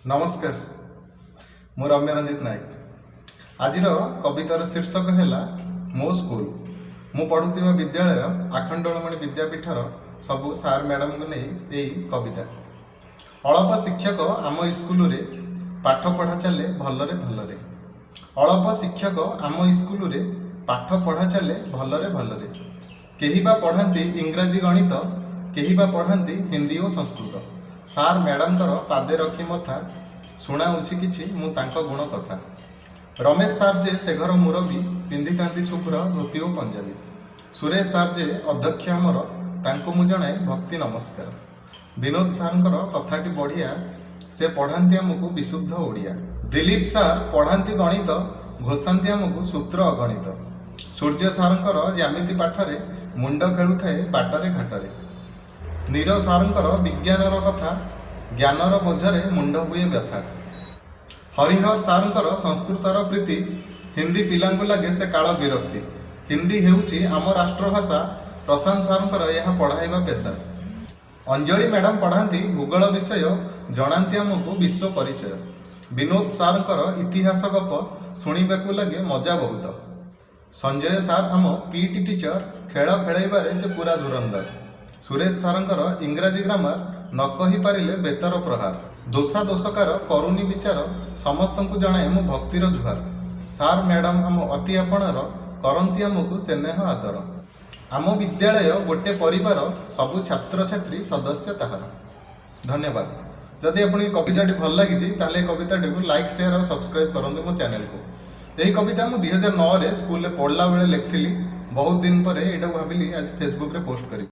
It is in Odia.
ନମସ୍କାର, ମୁଁ ରମ୍ୟ ରଞ୍ଜିତ ନାୟକ। ଆଜିର କବିତାର ଶୀର୍ଷକ ହେଲା ମୋ ସ୍କୁଲ। ମୁଁ ପଢ଼ୁଥିବା ବିଦ୍ୟାଳୟ ଆଖଣ୍ଡଳମଣି ବିଦ୍ୟାପୀଠର ସବୁ ସାର୍ ମ୍ୟାଡ଼ାମଙ୍କୁ ନେଇ ଏଇ କବିତା। ଅଳପ ଶିକ୍ଷକ ଆମ ଇସ୍କୁଲରେ, ପାଠ ପଢ଼ା ଚାଲେ ଭଲରେ ଭଲରେ। ଅଳପ ଶିକ୍ଷକ ଆମ ଇସ୍କୁଲରେ, ପାଠ ପଢ଼ା ଚାଲେ ଭଲରେ ଭଲରେ। କେହି ବା ପଢ଼ାନ୍ତି ଇଂରାଜୀ, ଗଣିତ, କେହି ବା ପଢ଼ାନ୍ତି ହିନ୍ଦୀ ଓ ସଂସ୍କୃତ। ସାର୍ ମ୍ୟାଡ଼ାମଙ୍କର ପାଦେ ରଖି ମଥା, ଶୁଣାଉଛି କିଛି ମୁଁ ତାଙ୍କ ଗୁଣ କଥା। ରମେଶ ସାର୍ ଯେ ସେ ଘର ମୁରବୀ, ପିନ୍ଧିଥାନ୍ତି ଶୁଭ୍ର ଧୋତି ଓ ପଞ୍ଜାବୀ। ସୁରେଶ ସାର୍ ଯେ ଅଧ୍ୟକ୍ଷ ଆମର, ତାଙ୍କୁ ମୁଁ ଜଣାଏ ଭକ୍ତି ନମସ୍କାର। ବିନୋଦ ସାର୍ଙ୍କର କଥାଟି ବଢ଼ିଆ, ସେ ପଢ଼ାନ୍ତି ଆମକୁ ବିଶୁଦ୍ଧ ଓଡ଼ିଆ। ଦିଲୀପ ସାର୍ ପଢ଼ାନ୍ତି ଗଣିତ, ଘୋଷାନ୍ତି ଆମକୁ ସୂତ୍ର ଅଗଣିତ। ସୂର୍ଯ୍ୟ ସାର୍ଙ୍କର ଜ୍ୟାମିତି ପାଠରେ ମୁଣ୍ଡ ଖେଳୁଥାଏ ବାଟରେ ଘାଟରେ। ନୀର ସାର୍ଙ୍କର ବିଜ୍ଞାନର କଥା, ଜ୍ଞାନର ବୋଝରେ ମୁଣ୍ଡ ହୁଏ ବ୍ୟଥା। ହରିହର ସାର୍ଙ୍କର ସଂସ୍କୃତର ପ୍ରୀତି, ହିନ୍ଦୀ ପିଲାଙ୍କୁ ଲାଗେ ସେ କାଳ ବିରକ୍ତି। ହିନ୍ଦୀ ହେଉଛି ଆମ ରାଷ୍ଟ୍ରଭାଷା, ପ୍ରଶାନ୍ତ ସାର୍ଙ୍କର ଏହା ପଢ଼ାଇବା ପେଶା। ଅଞ୍ଜଳି ମ୍ୟାଡ଼ାମ ପଢ଼ାନ୍ତି ଭୂଗୋଳ ବିଷୟ, ଜଣାନ୍ତି ଆମକୁ ବିଶ୍ୱ ପରିଚୟ। ବିନୋଦ ସାର୍ଙ୍କର ଇତିହାସ ଗପ ଶୁଣିବାକୁ ଲାଗେ ମଜା ବହୁତ। ସଞ୍ଜୟ ସାର୍ ଆମ ପିଟି ଟିଚର, ଖେଳ ଖେଳାଇବାରେ ସେ ପୁରା ଧୁରନ୍ଧର। ସୁରେଶ ସାର୍ଙ୍କର ଇଂରାଜୀ ଗ୍ରାମାର, ନ କହି ପାରିଲେ ବେତର ପ୍ରହାର। ଦୋଷା ଦୋଷକାର କରୁନି ବିଚାର, ସମସ୍ତଙ୍କୁ ଜଣାଏ ମୁଁ ଭକ୍ତିର ଜୁହାର। ସାର୍ ମ୍ୟାଡ଼ାମ ଆମ ଅତି ଆପଣାର, କରନ୍ତି ଆମକୁ ସ୍ନେହ ଆଦର। ଆମ ବିଦ୍ୟାଳୟ ଗୋଟେ ପରିବାର, ସବୁ ଛାତ୍ରଛାତ୍ରୀ ସଦସ୍ୟ ତାହାର। ଧନ୍ୟବାଦ। ଯଦି ଆପଣଙ୍କୁ ଏ କବିତାଟି ଭଲ ଲାଗିଛି, ତାହେଲେ ଏ କବିତାଟିକୁ ଲାଇକ୍, ସେୟାର ଆଉ ସବସ୍କ୍ରାଇବ୍ କରନ୍ତୁ ମୋ ଚ୍ୟାନେଲକୁ। ଏହି କବିତା ମୁଁ 2009ରେ ସ୍କୁଲରେ ପଢ଼ିଲା ବେଳେ ଲେଖିଥିଲି। ବହୁତ ଦିନ ପରେ ଏଇଟାକୁ ଭାବିଲି ଆଜି ଫେସବୁକରେ ପୋଷ୍ଟ କରିବି।